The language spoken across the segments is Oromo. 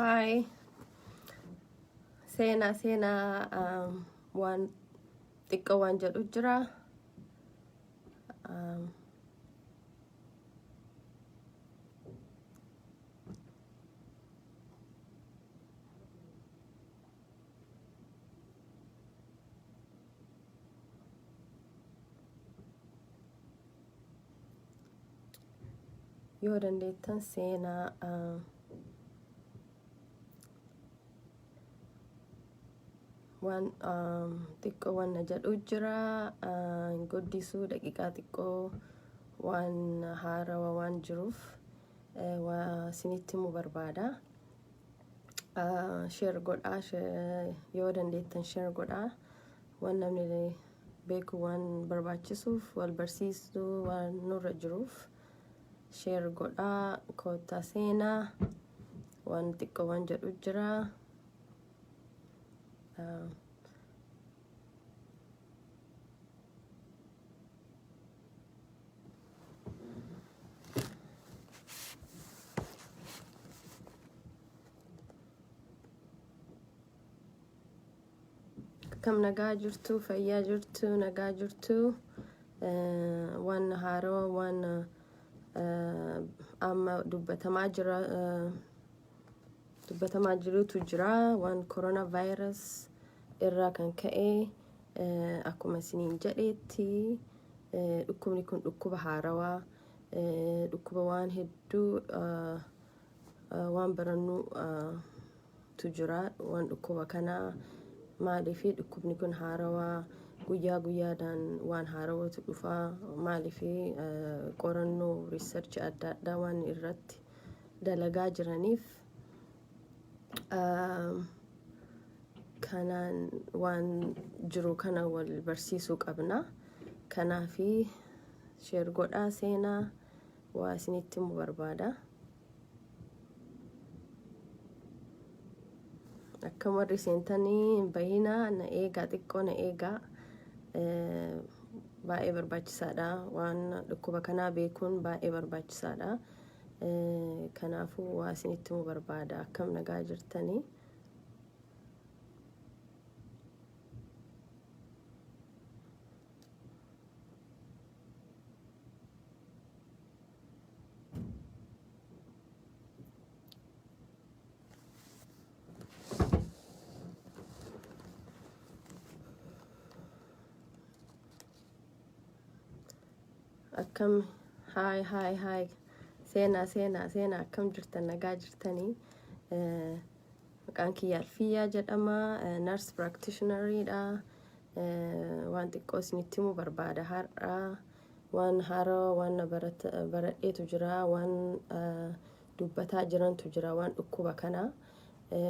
Hi. Seenaa seenaa waan xiqqoo waan jedhu jira. Um, Yoo dandeettan seenaa waan xiqqoo waan na jedhu jira. Hin guddisuu, daqiiqaa xiqqoo waan haarawa waan jiruuf waa isinitti himuu barbaada. Share godhaa, yoo dandeettan share godhaa. Waan namni beeku waan barbaachisuuf, wal barsiisuu waan nurra jiruuf share godhaa. Koottaa seenaa, waan xiqqoo waan jedhu jira. Akkam nagaa jirtu? Fayyaa jirtu? Nagaa jirtu? Waan haarawa waan amma dubbatamaa jira, dubbatamaa jirutu jira. Waan corona virus irraa kan ka'e, akkuma isiniin jedheetti, dhukkubni kun dhukkuba haarawaa, dhukkuba waan hedduu waan barannu tu jira. Waan dhukkuba kanaa maaliifi dhukkubni kun haarawaa, guyyaa guyyaadhaan waan haarawatu dhufa. Maaliifi qorannoo research adda addaa waan irratti dalagaa jiraniif, kanaan waan jiru kana wal barsiisuu qabna. Kanaafi share godhaa, seenaa, waa isinitti himu barbaada. Akkam warri seentanii hin bahinaa, na eegaa, xiqqoo na eegaa. Baay'ee barbaachisaadha. Waan dhukkuba kanaa beekuun baay'ee barbaachisaadha. Kanaafuu waa isinitti himuu barbaada. Akkam nagaa jirtanii? Akkam? Hi, hi, hi. Seenaa, seenaa, seenaa. Akkam jirtan? Nagaa jirtanii? Maqaan kiyya Alfiyyaa jedhama, nurse practitioneriidha. Waan xiqqoo isinitti himuu barbaada har'a. Waan haarawaa waan na baradheetu jira, waan dubbataa jirantu jira. Waan dhukkuba kanaa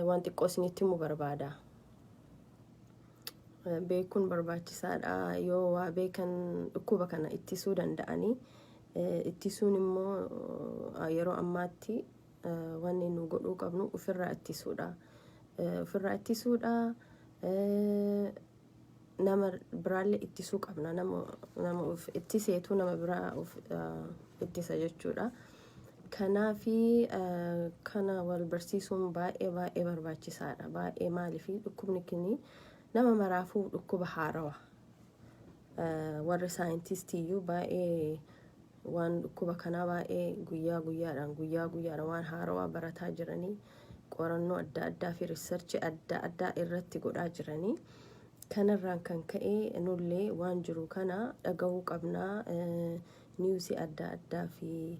waan xiqqoo isinitti himuu barbaada. Beekuun barbaachisaadha. Yoo waa beekan dhukkuba kana ittisuu danda'anii. Ittisuun immoo yeroo ammaatti wanni nu godhuu qabnu ofirraa ittisuudha. Ofirraa ittisuudha. Nama biraallee ittisuu qabna. Nama of ittiseetu nama biraa of ittisa jechuudha. Kanaafi kana wal barsiisuun baay'ee baay'ee barbaachisaadha. Baay'ee, maaliifi dhukkubni kuni nama maraafuu dhukkuba haarawa. Warri saayintistiiyyuu baay'ee waan dhukkuba kanaa baay'ee guyyaa guyyaadhaan guyyaa guyyaadhaan waan haarawaa barataa jiranii, qorannoo adda addaa fi research adda addaa irratti godhaa jiranii. Kanarraan kan ka'e nullee waan jiru kana dhagahuu qabnaa. News adda addaa fi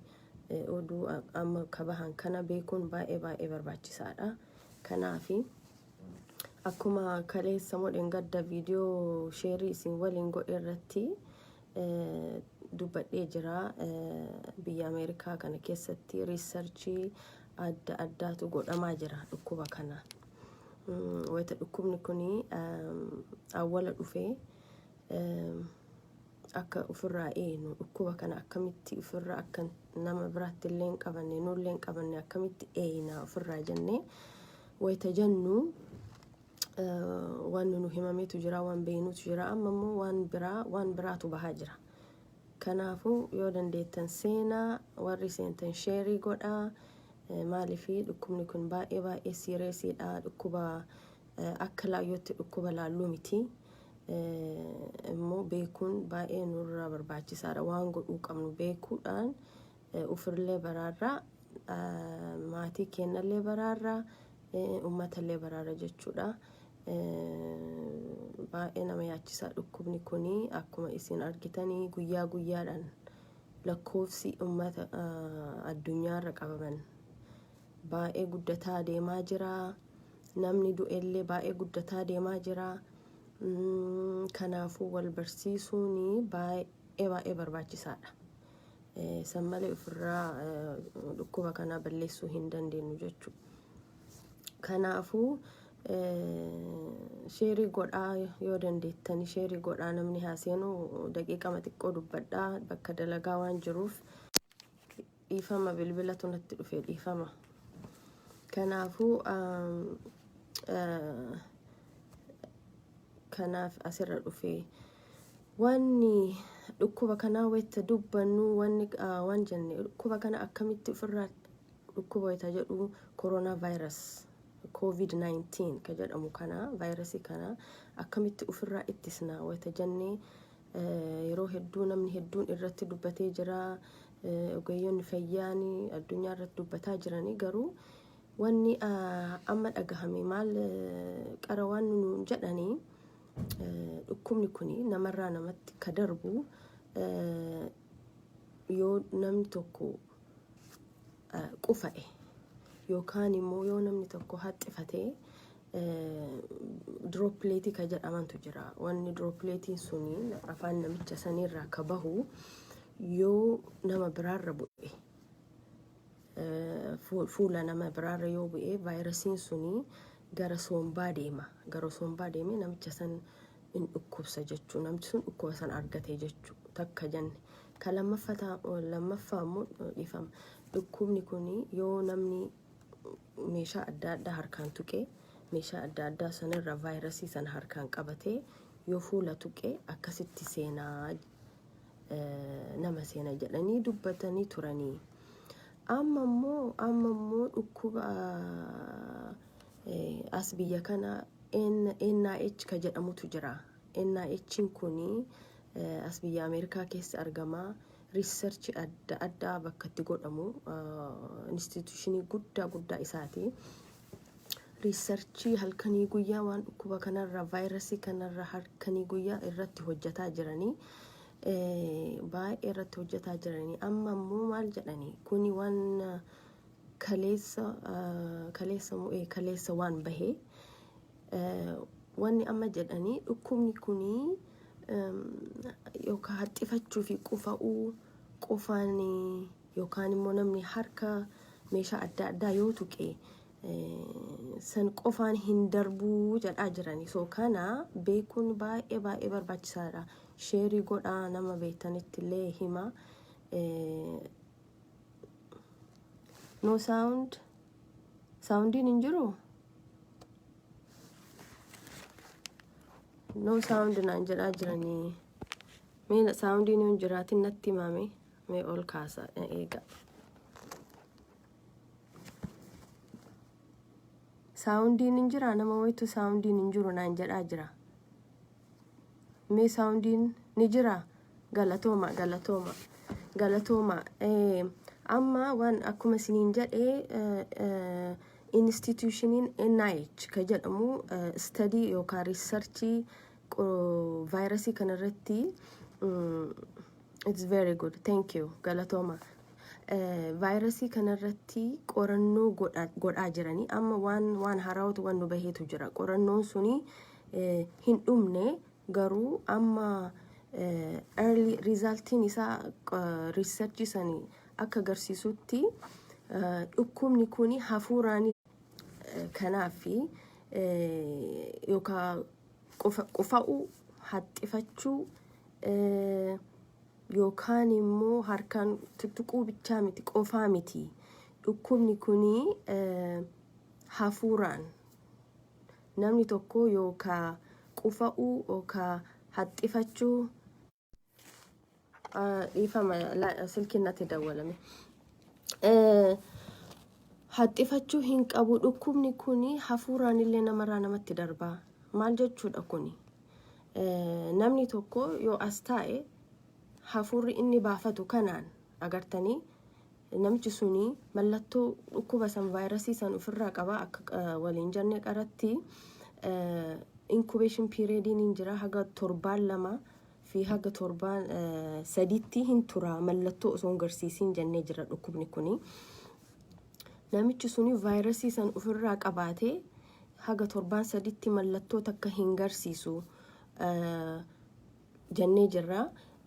oduu amma kabahan kana beekuun baay'ee baay'ee barbaachisaadha. Kanaafi akkuma kaleessa modhen gadda viidiyoo share isin waliin godhe irratti dubbadhee jira. Biyya Ameerikaa kana keessatti research adda addaatu godhamaa jira dhukkuba kana. Wayita dhukkubni kun awwala dhufee akka ofirraa eenu, dhukkuba kana akkamitti ofirraa akka nama biraatti illee hin qabanne, nullee hin qabanne, akkamitti eeyna ofirraa jennee wayita jennu, waan nu himameetu jira, waan beeynutu jira. Amma immoo waan biraa, waan biraatu bahaa jira. Kanaafuu yoo dandeettan seenaa, warri seentan share godhaa. Maaliif dhukkubni kun baay'ee baay'ee seriousiidha. Dhukkuba akka laayyootti dhukkuba laalluu miti. Immoo beekuun baay'ee nurraa barbaachisaadha. Waan godhuu qabnu beekuudhaan ofirlee baraarraa, maatii keenyallee baraarraa, uummatallee baraarra jechuudha. Baay'ee nama yaachisaa dhukkubni kuni. Akkuma isin argitanii, guyyaa guyyaadhaan lakkoofsi uummata addunyaarra qabaman baay'ee guddataa deemaa jira. Namni du'ellee baay'ee guddataa deemaa jira. Kanaafuu wal barsiisuun baay'ee baay'ee barbaachisaadha. San malee ofirraa dhukkuba kana balleessuu hin dandeenyu jechuudha. Kanaafuu share godhaa yoo dandeettani, share godhaa. Namni haaseenu daqiiqama xiqqoo dubbadhaa, bakka dalagaa waan jiruuf. Dhiifama, bilbilatu natti dhufe, dhiifama. Kanaafuu kanaaf asirra dhufe. Wanni dhukkuba kanaa wayita dubbannu, wanni waan jenne, dhukkuba kana akkamitti ofirraa, dhukkuba wayita jedhu koronaa virus COVID-19 ka jedhamu kana, vaayirasii kana akkamitti ofirraa ittisna wayita jennee, yeroo hedduu namni hedduun irratti dubbatee jira. Ogeeyyonni fayyaan addunyaa irratti dubbataa jiranii, garuu wanni amma dhagahame maal qara waan nuun jedhanii, dhukkubni kun namarraa namatti ka darbu yoo namni tokko qufa'e yookaan immoo yoo namni tokko haxxifatee, dropletii ka jedhamantu jira. Wanni dropletiin suni afaan namicha saniirraa ka bahu yoo nama biraarra bu'e, fuula nama biraarra yoo bu'e, vaayirasiin suni gara sombaa deema. Gara sombaa deemee namicha san in dhukkubsa jechuu. Namichi sun dhukkuba san argate jechuu takka jenne. Ka lammaffaa immoo, dhiifama. Dhukkubni kun yoo namni meeshaa adda addaa harkaan tuqee, meeshaa adda addaa sanarra vaayirasii sana harkaan qabatee yoo fuula tuqee, akkasitti seenaa, nama seena jedhanii dubbatanii turanii. Amma immoo dhukkuba as biyya kana NIH ka jedhamutu jira. NIH kuni as biyya Ameerikaa keessa argama. Research adda addaa bakka itti godhamu, institutionii guddaa guddaa isaati. Research halkanii guyyaa waan dhukkuba kanarra, vaayirasii kanarra halkanii guyyaa irratti hojjetaa jiranii, baay'ee irratti hojjetaa jiranii. Amma immoo maal jedhanii, kuni waan kaleessa, kaleessa mu'ee, kaleessa waan bahee, wanni amma jedhanii, dhukkubni kuni yookaan haxxifachuu fi qufa'uu qofaan yookaan immoo namni harka meeshaa adda addaa yoo tuqe san qofaan hin darbuu jedhaa jirani. So kana beekuun baay'ee baay'ee barbaachisaadha. Share godhaa, nama beektanitti illee hima. No sound, soundiin hin jiru. No sound naan jedhaa jiranii. Mee soundiin hin jiraatin natti himame. Mee ol kaasa eega. Soundiin hin jira, nama wayitu soundiin hin jiru naan jedhaa jira. Mee soundiin ni jira? Galatooma, galatooma, galatooma. Amma waan akkuma isiniin jedhee, institutioniin NIH ka jedhamu study yookaan researchii vaayirasii kanarratti, it's very good, thank you, galatooma. Vaayirasii kanarratti qorannoo godhaa jiranii. Amma waan haarawatu waan nu baheetu jira. Qorannoon suni hin dhumne, garuu amma early resultiin isaa, researchii sanii akka agarsiisutti, dhukkubni kun hafuuraan kanaaf yookaan qufa'uu, haxxifachuu yookaan immoo harkaan tuttuquu bichaa miti, qofaa miti. Dhukkubni kun hafuuraan namni tokko yookaan qufa'uu yookaan haxxifachuu. Dhiifama, silkiin natti dawwalame. Haxxifachuu hin qabu. Dhukkubni kun hafuuraan illee namarraa namatti darbaa. Maal jechuudha kuni? Namni tokko yoo as taa'e, hafuurri inni baafatu kanaan agartanii, namichi suni mallattoo dhukkuba san, vaayirasii san ofirraa qaba. Akka waliin jenne qaratti incubation periodiin hin jira, haga torbaan 2 fi haga torbaan 3tti hin tura mallattoo osoo hin garsiisiin jennee jira dhukkubni kuni. Namichi suni vaayirasii san ofirraa qabaatee haga torbaan 3tti mallattoo takka hin garsiisu jennee jirra.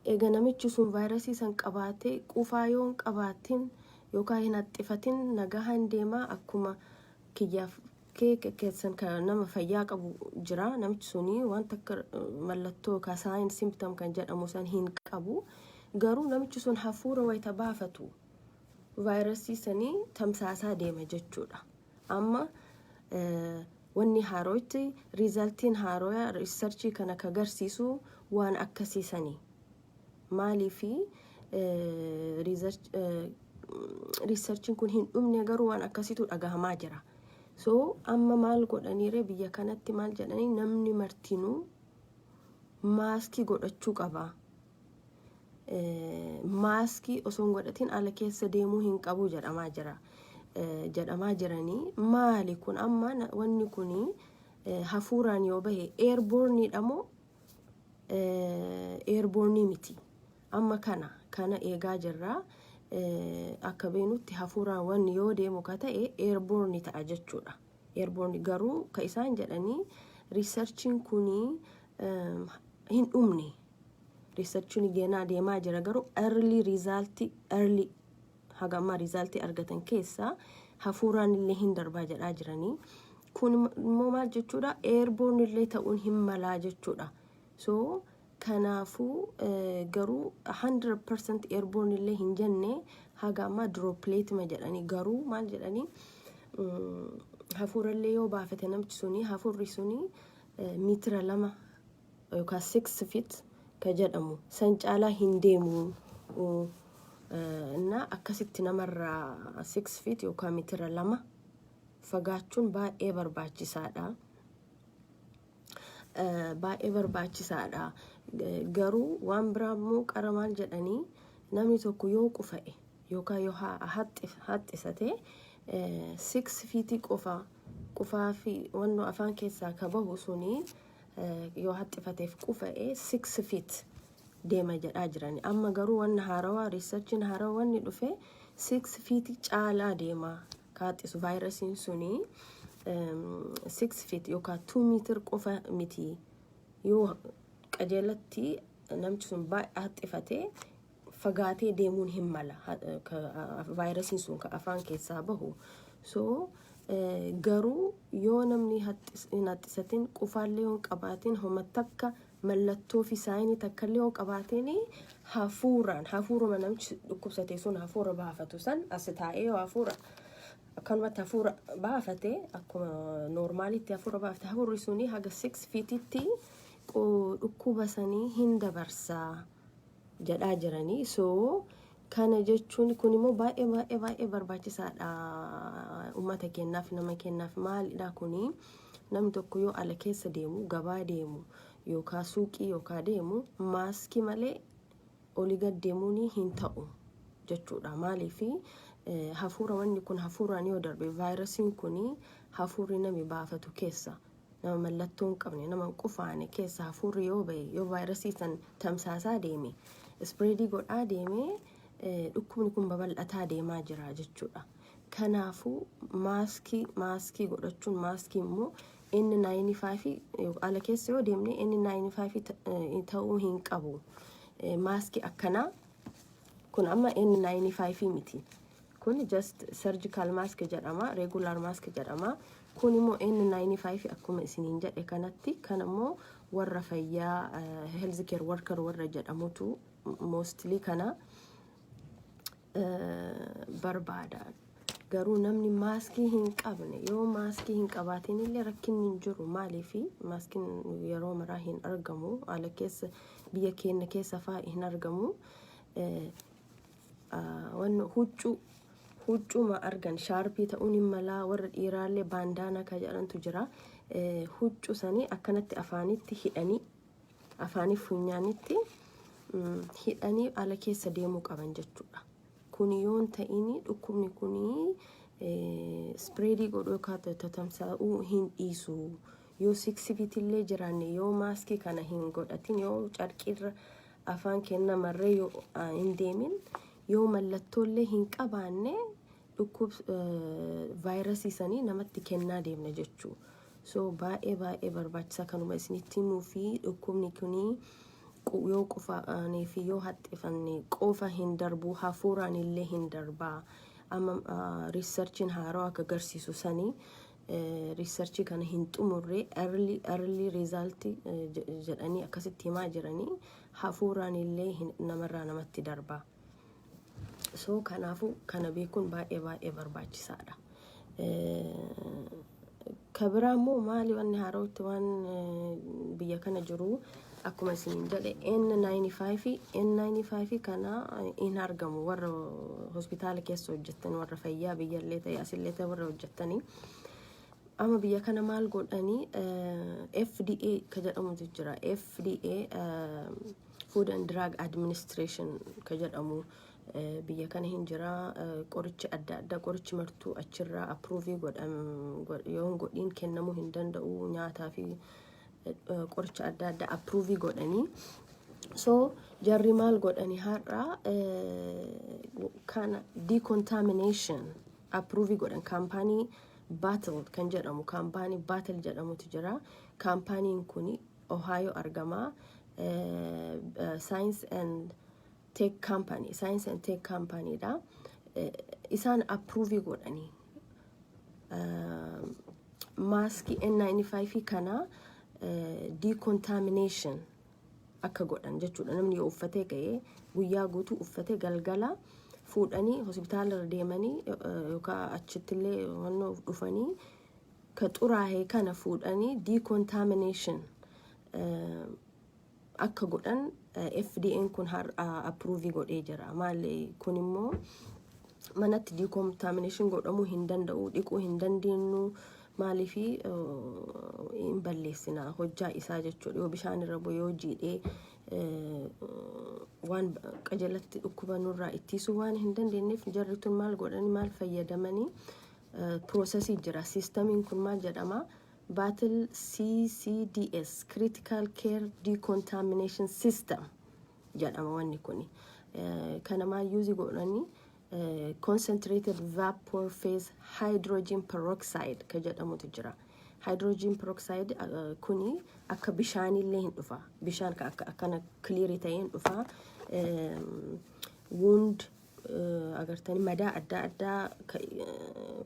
Egaa namichi sun vaayirasii san qabaatee qufaa yoo hin qabaatin yookaan hin haxxifatin nagahaan deemaa, akkuma kiyyaaf kee keessan kan nama fayyaa qabu jira. Namichi suni wanta akka mallattoo yookaan sign symptom kan jedhamu san hin qabu. Garuu namichi sun hafuura wayita baafatu vaayirasii sanii tamsaasaa deema jechuudha. Amma wanni haarootti resultiin haarooyaa researchii kana ka garsiisu waan akkasiisanii. Maaliifi researchiin kun hin dhumne, garuu waan akkasiitu dhagahamaa jira. So amma maal godhaniire? Biyya kanatti maal jedhanii? Namni martinuu maaskii godhachuu qaba. Maaskii osoo hin godhatin ala keessa deemuu hin qabu jedhamaa jira. Jedhamaa jiranii. Maali kun amma? Wanni kuni hafuuraan yoo bahe airborneiidha moo airborneii miti? Amma kana eegaa jirra. Akka beenutti hafuuraan wanni yoo deemu ka ta'e airborneii ta'a jechuudha. Airborneii garuu ka isaan jedhanii researchiin kuni hin dhumne. Researchiin geenaa deemaa jira, garuu early resultii, early haga ammaa resultii argatan keessaa hafuuraan illee hin darbaa jedhaa jiranii. Kun immoo maal jechuudha? Airborne illee ta'uun hin malaa jechuudha. So kanaafuu garuu 100% airborne illee hin jenne. Haga ammaa dropletuma jedhanii, garuu maal jedhanii, hafuurallee yoo baafate namichi suni, hafuurri suni miitira 2 yookaan 6 feet ka jedhamu san caalaa hin deemu. Na akkasitti namarraa 6 feet yookaan miitira 2 fagaachuun baay'ee barbaachisaadha. Baay'ee barbaachisaadha. Garuu waan biraa immoo qara maal jedhanii, namni tokko yoo qufa'e yookaan yoo haxxisate 6 feetii qofa qufaa fi wannoo afaan keessaa ka bahu suni yoo haxxifateef qufa'e 6 feet deema jedhaa jirani. Amma garuu wanni haarawaa, researchiin haarawaa wanni dhufe, 6 feetii caalaa deema ka haxxisu vaayirasiin suni, 6 feet yookaan 2 meter qofa miti. Yoo qajeelatti namchi sun baay'ee haxxifatee fagaatee deemuun hin mala vaayirasiin sun ka afaan keessaa bahu. So garuu yoo namni hin haxxisatin, qufaallee yoo hin qabaatin, homa takka mallattoo fi signii takkallee yoo qabaatin, hafuuraan, hafuuruma namichi dhukkubsate sun hafuura baafatu san as taa'ee yoo hafuura akkanumatti hafuura baafate, akkuma normalitti hafuura baafate, hafuurri suni haga 6 feetitti dhukkuba sanii hin dabarsaa jedhaa jiranii. So kana jechuun kun immoo baay'ee baay'ee baay'ee barbaachisaadha uummata keenyaaf, nama keenyaaf. Maalidha kuni? Namni tokko yoo ala keessa deemu, gabaa deemu yookaan suuqii yookaan deemu, maaskii malee olii gad deemuun hin ta'u jechuudha. Maaliif? Hafuura, wanni kun hafuuraan yoo darbe, vaayirasiin kun hafuurri nami baafatu keessa, nama mallattoo hin qabne, nama hin qufaane keessa hafuurri yoo bahe, yoo vaayirasii san tamsaasaa deeme, spreadii godhaa deeme, dhukkubni kun babal'ataa deemaa jira jechuudha. Kanaafuu maaskii godhachuun, maaskii immoo N95, ala keessa yoo deemne N95 ta'uu hin qabu. Maaskii akkanaa kun amma N95 miti. Kun just surgical mask jedhama, regular mask jedhama. Kun immoo N95 akkuma isiniin jedhe kanatti. Kan immoo warra fayyaa, health care worker warra jedhamutu mostly kana barbaada. Garuu namni maaskii hin qabne, yoo maaskii hin qabaatin illee rakkinni hin jiru. Maaliifi maaskiin yeroo maraa hin argamu, ala keessa biyya keenya keessa faa hin argamu. Wanni huccuu Huccuma argan, shaarpii ta'uun hin malaa, warra dhiiraallee bandana ka jedhantu jira. Huccuu sanii akkanatti afaanitti hidhanii, afaanii funyaanitti hidhanii ala keessa deemuu qaban jechuudha. Kun yoo hin ta'in dhukkubni kuni spread godhuu yookaan tatamsa'uu hin dhiisu. Yoo 6 feet illee jiraanne, yoo maaskii kana hin godhatin, yoo carqiirra afaan kenna marree yoo hin deemin, yoo mallattoolee hin qabaanne, dhukkub vaayirasii sanii namatti kennaa deemna jechuu. So baay'ee baay'ee barbaachisaa kanuma isinitti himuu fi dhukkubni kunii yoo qufaanii fi yoo haxxifanne qofa hin darbu, hafuuraan illee hin darbaa. Amma researchiin haarawaa akka agarsiisu sanii, research kana hin xumurre, early result jedhanii akkasitti himaa jiranii, hafuuraan illee namarraa namatti darbaa. So kanaafuu kana beekuun baay'ee baay'ee barbaachisaadha. Ka biraa immoo maali wanni haarootti waan biyya kana jiru? Akkuma isiniin jedhe, N95, N95 kana hin argamu. Warra hospitaala keessa hojjettan, warra fayyaa biyyallee ta'e asillee ta'e warra hojjettanii, amma biyya kana maal godhanii, FDA ka jedhamutu jira. FDA, Food and Drug Administration ka jedhamu biyya kana hin jira. Qorichi adda addaa, qorichi martuu achirraa approve godham yoo hin godhiin kennamuu hin danda'u. Nyaataa fi qoricha adda addaa approve godhanii. So jarri maal godhanii, har'a kana decontamination approve godhan. Kaampaanii Battle kan jedhamu, kaampaanii Battle jedhamutu jira. Kaampaaniin kun Ohio argama. Science and Tech Company, Science and Tech Company dha. Isaan approve godhanii maaskii N95 kana decontamination akka godhan jechuudha. Namni yoo uffatee ga'ee guyyaa guutuu uffatee, galgala fuudhanii hospitaala irra deemanii yookaan achittillee wannoo dhufanii ka xuraa'e kana fuudhanii decontamination akka godhan FDA'n kun har'a approve godhee jira. Maali kun immoo manatti decontamination godhamuu hin danda'u, dhiquu hin dandeenyu. Maaliifi hin balleessina hojjaa isaa jechuudha. Yoo bishaan irra bu'e, yoo jiidhee, waan qajeelatti dhukkuba nurraa ittisuu waan hin dandeenyeef, jarri tun maal godhanii, maal fayyadamanii, process jira. Systemiin kun maal jedhama? Battle CCDS, Critical Care Decontamination System jedhama wanni kuni. Kana maal use godhanii, concentrated vapor phase hydrogen peroxide ka jedhamutu jira. Hydrogen peroxide kuni akka bishaanillee hin dhufa. Bishaan ka akka akkana clear ta'ee hin dhufa. Wound agartanii, madaa adda addaa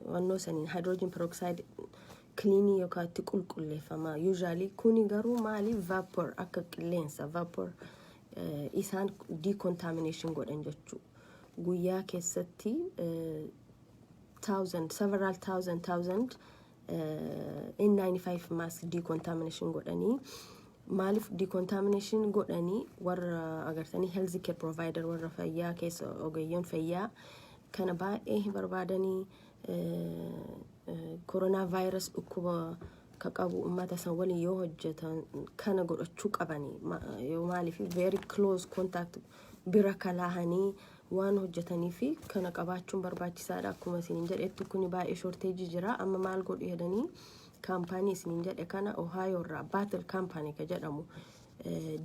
wannoo saniin hydrogen peroxide clean yookaan itti qulqulleeffama. Usually kuni garuu maali, vapor akka qilleensa vapor isaan decontamination godhan jechuu. Guyyaa keessatti thousand, several thousand thousand N95 mask decontamination godhanii. Maaliif decontamination godhanii? Warra agartanii health care provider, warra fayyaa keessa, ogeeyyoon fayyaa kana baay'ee hin barbaadanii. Koronaa vaayirus dhukkuba ka qabu ummata san waliin yoo hojjetan kana godhachuu qabanii. Yoo maaliif very close contact bira kalaahanii waan hojjetanii fi kana qabaachuun barbaachisaadha. Akkuma isiniin jedhetti, kuni baay'ee shortage jira. Amma maal godhu jedhanii, kaampaanii isiniin jedhe kana, Ohio irraa Battle Company ka jedhamu,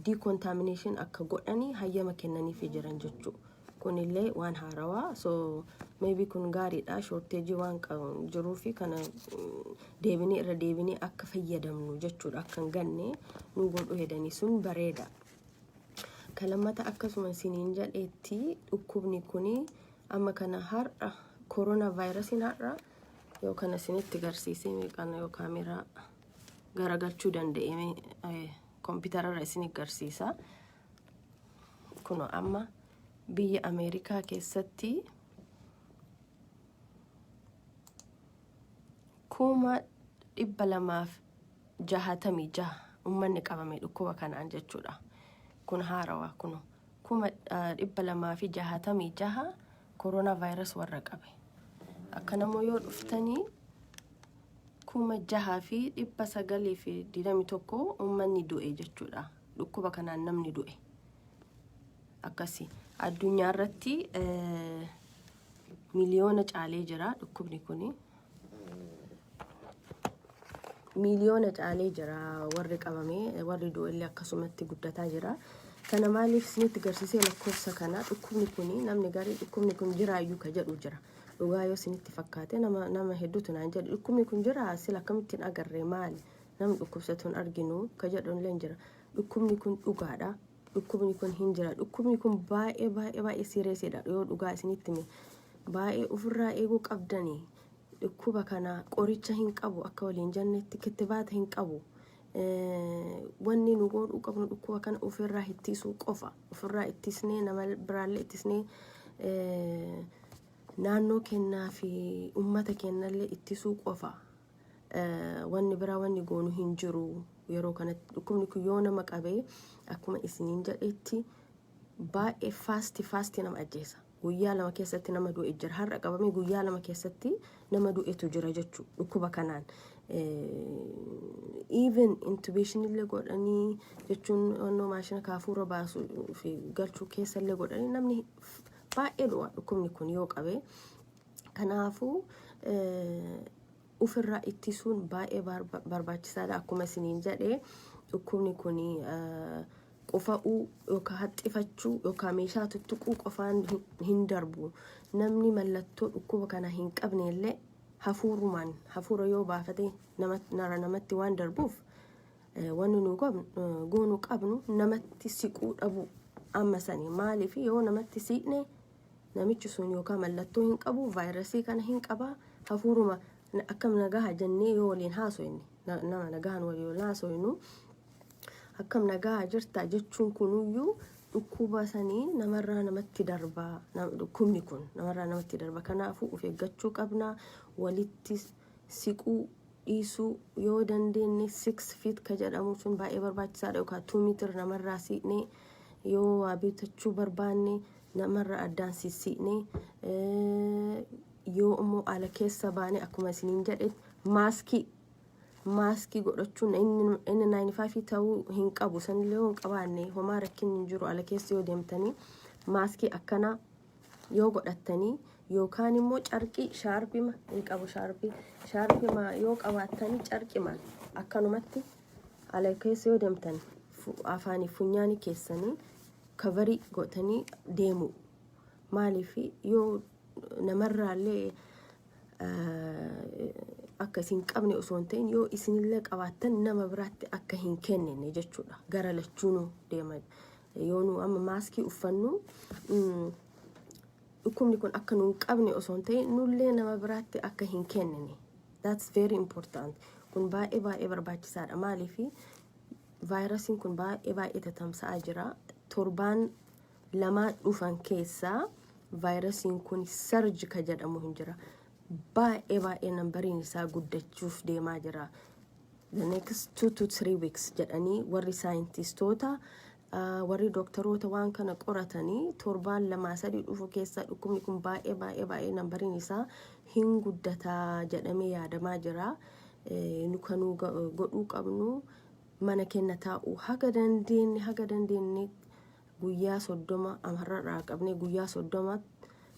decontamination akka godhanii hayyama kennaniifi jiran jechuu. Kunillee waan haarawaa. So maybe kun gaariidha, shortage waan jiruu fi kana deebinee irra deebinee akka fayyadamnu jechuudha, akka hin ganne nu godhu hedanii, sun bareeda. Kalammata akkasuma isiniin jedhetti, dhukkubni kuni amma kana har'a koronaa vaayirasiin har'a yoo kana isinitti garsiisee meeqana, yoo kaameraa garagalchuu danda'e kompiitararra isin garsiisa. Kun amma biyya Ameerikaa keessatti 266,000 uummanni qabame dhukkuba kanaan jechuudha. Kun haarawaa kun 266,000 koronaa vaayirus warra qabe. Akkanammoo yoo dhuftanii, 6921 uummanni du'e jechuudha. Dhukkuba kanaan namni du'e. Akkasi addunyaa irratti miliyoona caalee jira dhukkubni kuni. Miliyoona caalee jira warri qabame, warri du'ellee akkasumatti guddataa jira. Kana maaliif isinitti garsiisee lakkoofsa kana? Dhukkubni kuni, namni garii dhukkubni kun jiraayyuu ka jedhu jira. Dhugaa yoo isinitti fakkaate, nama hedduutu naan jedhe, "Dhukkubni kun jira, sila akkamittiin agarree? Maali, namni dhukkubsatu hin arginu?" ka jedhu illee jira. Dhukkubni kun dhugaadha. Dhukkubni kun hin jira. Dhukkubni kun baay'ee baay'ee baay'ee seriousiidha. Yoo dhugaa isinitti hime, baay'ee ofirraa eeguu qabdanii. Dhukkuba kana qoricha hin qabu, akka waliin jennetti kittibaata hin qabu. Wanni nu godhuu qabnu dhukkuba kana ofirraa ittisuu qofa. Ofirraa ittisnee, nama biraallee ittisnee, naannoo kennaa fi ummata kennallee ittisuu qofa. Wanni biraa wanni goonu hin jiru. Yeroo kanatti dhukkubni kun yoo nama qabee, akkuma isiniin jedhetti, baay'ee fast fast nama ajjeesa. Guyyaa 2 keessatti nama du'e jira. Har'a qabamee guyyaa 2 keessatti nama du'etu jira jechuu dhukkuba kanaan. Even intubation illee godhanii, jechuun onnoo maashina kaafuura baasuu fi galchuu keessa illee godhanii, namni baay'ee du'a dhukkubni kun yoo qabe. Kanaafuu ofirraa ittisuun baay'ee barbaachisaadha. Akkuma isiniin jedhe, dhukkubni kun qufa'uu yookaan haxxifachuu yookaan meeshaa tuttuquu qofaan hin darbu. Namni mallattoo dhukkuba kana hin qabne illee hafuurumaan, hafuura yoo baafate namatti waan darbuuf, wanni nu goonuu qabnu namatti siquu dhabu amma sani. Maaliif? Yoo namatti siqne, namichi sun yookaan mallattoo hin qabu, vaayirasii kana hin qaba. Hafuuruma "Akkam, nagaha?" jennee yoo waliin haasofne, nama nagahan waliin haasofnu, "Akkam, nagaha jirta?" jechuun kunuyyuu dhukkuba sanii namarraa namatti darbaa. Dhukkubni kun namarraa namatti darba. Kanaafuu of eeggachuu qabna. Walitti siquu dhiisuu, yoo dandeenye 6 feet ka jedhamu sun baay'ee barbaachisaadha, yookaan 2 meter namarraa siqnee, yoo waa bitachuu barbaanne namarraa addaan sissiqnee, yoo immoo ala keessa baane, akkuma isiniin jedhe, maaskii godhachuun, inni 95 ta'uu hin qabu, sanillee yoo hin qabaanne homaa rakkinni hin jiru. Ala keessa yoo deemtanii maaskii akkanaa yoo godhattanii, yookaan immoo carqii shaarpima hin qabu, shaarpima yoo qabaattanii, carqimaan akkanumatti ala keessa yoo deemtan afaanii funyaanii keessanii cover godhatanii deemu. Maaliif? Yoo namarraallee akka isin qabne osoo hin ta'in, yoo isinillee qabaattan nama biraatti akka hin kennine jechuudha. Gara lachuunuu deema. Yoo nu amma maaskii uffannu, dhukkubni kun akka nu hin qabne osoo hin ta'in, nullee nama biraatti akka hin kennine. That's very important. Kun baay'ee baay'ee barbaachisaadha. Maaliif? Vaayirasiin kun baay'ee baay'ee tatamsa'aa jira. Torbaan 2 dhufan keessaa vaayirasiin kun surge ka jedhamu hin jira. Baay'ee baay'ee numberiin isaa guddachuuf deemaa jira. The next 2 to 3 weeks jedhanii warri saayintistoota, warri dooktaroota waan kana qoratanii, torbaan 2 3 dhufu keessa dhukkubni kun baay'ee baay'ee baay'ee numberiin isaa hin guddataa jedhamee yaadamaa jira. Nu kanuu godhuu qabnu mana kenna taa'u, haga dandeenye guyyaa 30 har'arraa qabnee guyyaa 30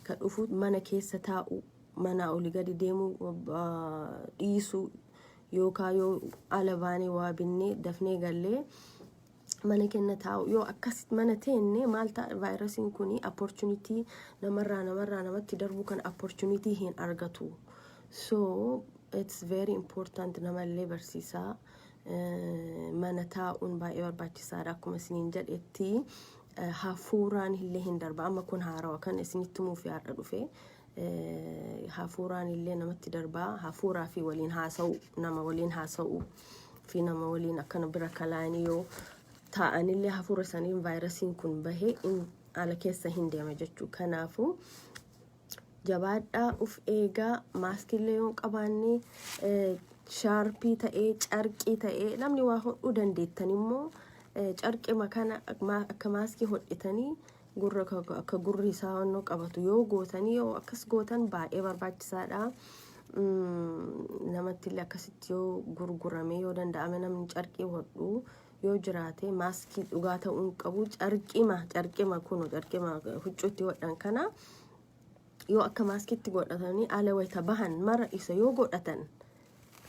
ka dhufu mana keessa taa'u, mana olii gadi deemuu dhiisuu, yookaan yoo ala baanee waa binnee dafnee gallee mana kenna taa'u. Yoo akkas mana teenne maal ta'a? Vaayirasiin kun opportunity namarraa namatti darbu kan opportunity hin argatu. So it's very important. Namallee barsiisaa. Mana taa'uun baay'ee barbaachisaadha. Akkuma isiniin jedhetti, hafuuraan illee hin darba. Amma kun haarawa kan isinitti himuuf har'a dhufe. Hafuuraan illee namatti darbaa. Hafuuraa fi waliin haasa'u, nama waliin haasa'u fi nama waliin akkana bira kalaanii yoo taa'anillee, hafuura saniin vaayirasiin kun bahee ala keessa hin deema jechuu. Kanaafuu jabaadhaa, uf eegaa. Maaskillee yoo qabaanne, shaarpii ta'ee, carqii ta'ee, namni waa hodhuu dandeettan immoo carqima kana akka maaskii hodhitanii Gurra akka gurri isaa wannoo qabatu yoo gootanii, yoo akkas gootan baay'ee barbaachisaadha. Namatti illee akkasitti yoo gurgurame, yoo danda'ame, namni carqii hodhu yoo jiraate, maaskii dhugaa ta'uu hin qabu, carqima carqima kuno carqima huccuutti hodhan kana yoo akka maaskitti godhatanii ala wayita bahan mara isa yoo godhatan,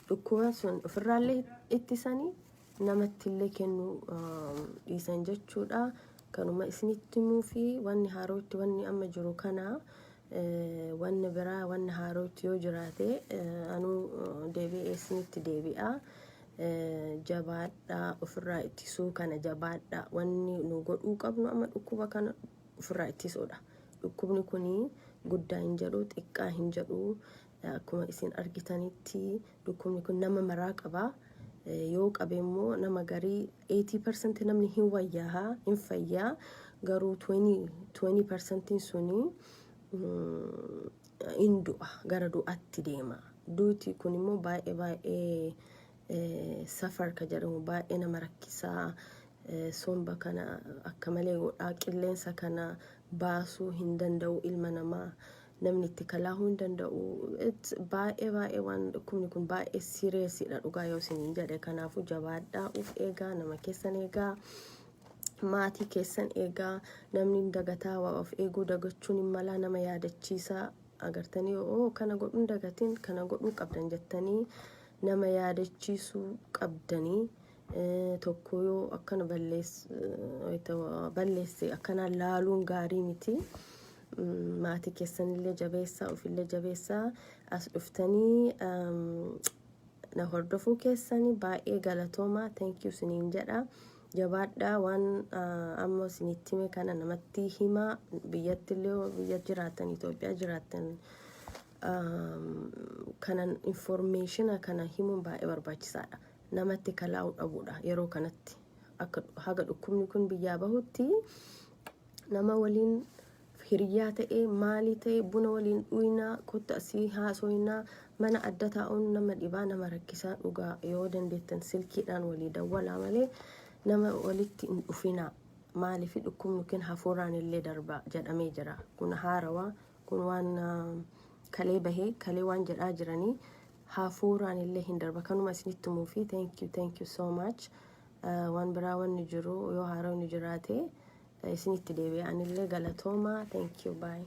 dhukkuba sun ofirraallee ittisanii namatti illee kennuu dhiisan jechuudha. Kanuma isinitti himuu fi wanni haarootti wanni amma jiru kana. Wanni biraa wanni haarootti yoo jiraate anuu deebi'ee isinitti deebi'a. Jabaadhaa, ofirraa ittisuu kana jabaadhaa. Wanni nu godhuu qabnu amma dhukkuba kana ofirraa ittisuudha. Dhukkubni kuni guddaa hin jedhu, xiqqaa hin jedhu. Akkuma isin argitanitti dhukkubni kun nama maraa qaba. Yoo qabe immoo nama garii 80% namni hin wayyaa, hin fayyaa, garuu 20% suni hin du'a, gara du'atti deema. Duuti kun immoo baay'ee baay'ee safar ka jedhamu, baay'ee nama rakkisaa. Somba kana akka malee godhaa, qilleensa kana baasuu hin danda'u ilma namaa, namni itti kalaahuu hin danda'u. Baay'ee baay'ee waan dhukkubni kun baay'ee seriousiidha dhugaa yoo isiniin jedhe. Kanaafuu jabaadhaa, uf eegaa, nama keessan eegaa, maatii keessan eegaa. Namni dagataa, waa of eeguu dagachuun hin malaa, nama yaadachiisaa. Agartanii, oo kana godhuun dagatiin, kana godhuu qabdan jettanii nama yaadachiisuu qabdanii. Tokko yoo akkana balleesse akkanaan laaluun gaarii miti. Maatii keessanillee jabeessaa, ofillee jabeessaa. As dhuftanii na hordofuu keessanii baay'ee galatoomaa, thank you isiniin jedha. Jabaadhaa, waan amma isinitti hime kana namatti himaa. Biyyatti illee, biyya jiraatan, Itoophiyaa jiraatan, kanan informationa kana himuun baay'ee barbaachisaadha. Namatti kalaa'uu dhabuudha yeroo kanatti. Akka haga dhukkubni kun biyyaa bahutti nama waliin hiriyaa ta'ee, maalii ta'e, buna waliin dhuynaa, kotta asii haasoynaa. Mana adda taa'uun nama dhibaa, nama rakkisaa dhugaa. Yoo dandeettan silkiidhaan walii dawwalaa malee nama walitti hin dhufinaa. Maaliif? Dhukkubni kun hafuuraan illee darba jedhamee jira. Kun haarawaa, kun waan kalee bahee, kalee waan jedhaa jiranii, hafuuraan illee hin darba. Kanuma isinitti himuu fi thank you, thank you so much. Waan biraa wanni jiru yoo haarawni jiraate isinitti deebi'a anillee. Galatoomaa, thank you, bye.